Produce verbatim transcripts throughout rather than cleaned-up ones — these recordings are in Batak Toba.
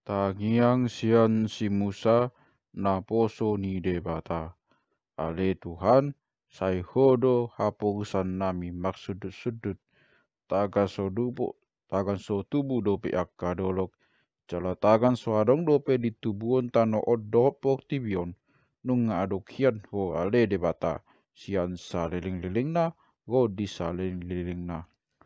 Tangiang sian si Musa, naposo ni Debata. Ale Tuhan, sai Ho do haporusan nami marsundut-sundut. Tagan so tubu, tagan so tubu dope angka dolok, jala tagan so adong dope di tubuon tano on dohot portibi on, nunga adong hian Ho ale Debata, sian saleleng-lelengna ro di saleleng-lelengna.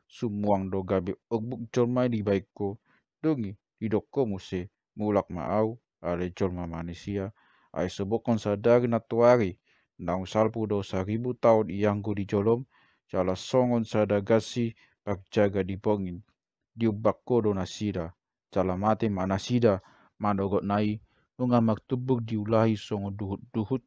Sumuang do gabe orbuk jolma dibaen Ho, dung i didok Ho muse, mulak ma ahu, ale jolma manisia, ai sobokhon sadari nantoari, naung salpu do saribu taon ianggo di jolom, jala songon sada gansi parjaga di borngin, diumbak Ho do nasida, jala mate ma nasida, manogot na i, nunga martumbur diulahi songon duhut-duhut.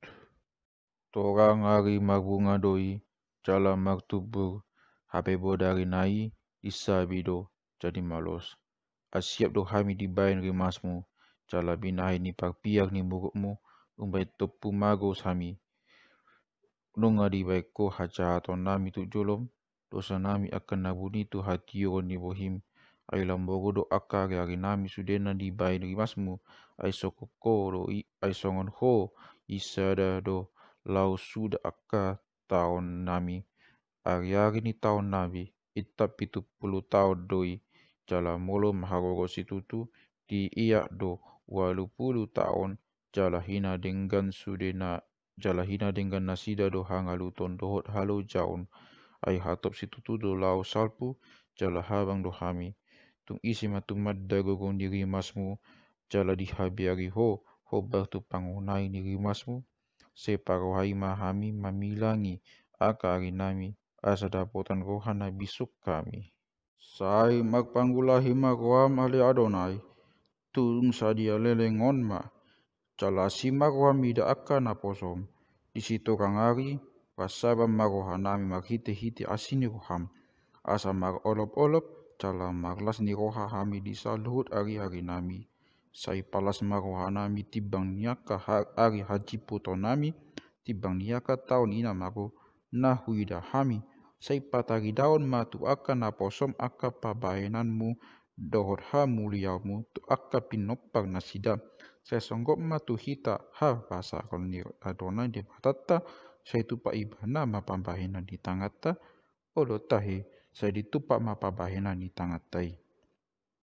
Torang ari marbunga do i, jala martumbur, hape bodari na i, disabi do, jadi malos. Asiap do hami dibaen rimasmu, jala binahen ni parpiak ni murukmu, umbaen tompu magos hami. Nunga dibaen Ho hajahaton nami tu jolom, dosa nami angka na buni tu hatiuron ni bohim, ai lam boru do angka ari-ari nami sudena dibaen rimasmu, ai songon Ho do i, ai songon Ho i sada do laho suda angka taon nami, ari-ari ni taon nami, intap pitu pulu taon do i, jala molo maharoro situtu, di ia do ualu pulu taon, jala hinadenggan sudena, jala hinadenggan nasida do hangaluton dohot halojaon, ai hatop situtu do laho salpu, jala habang do hami. Tung ise ma tumanda gogo ni rimasmu, jala dihabiari Ho, hombar tu pangonai ni rimasmu, sai parohai ma hami mamilangi angka ari nami, asa dapotan roha na bisuk hami. Sai marpangulahi ma roham ale Adonai, tung sadia leleng on ma, jala asi ma roham mida angka naposom, di sitorang ari, pasaban ma roha nami marhite-hite asi ni roham, asa marolop-olop, jala marlas ni roha hami di saluhut ari-ari nami. Sai palas ma roha nami timbang ni angka ha-, ari hajimputon nami, timbang ni angka taon i na maro na huida hami. Sai pataridaon ma tu angka naposom angka pambahenanmu, dohot hamuliaonmu tu angka pinompar nasida. Sai songgop ma tu hita habasaron ni Adonai Debatanta, sai tupa ibana ma pambahenan ni tanganta, olo tahe, sai ditupa ma pambahenan ni tanganta i.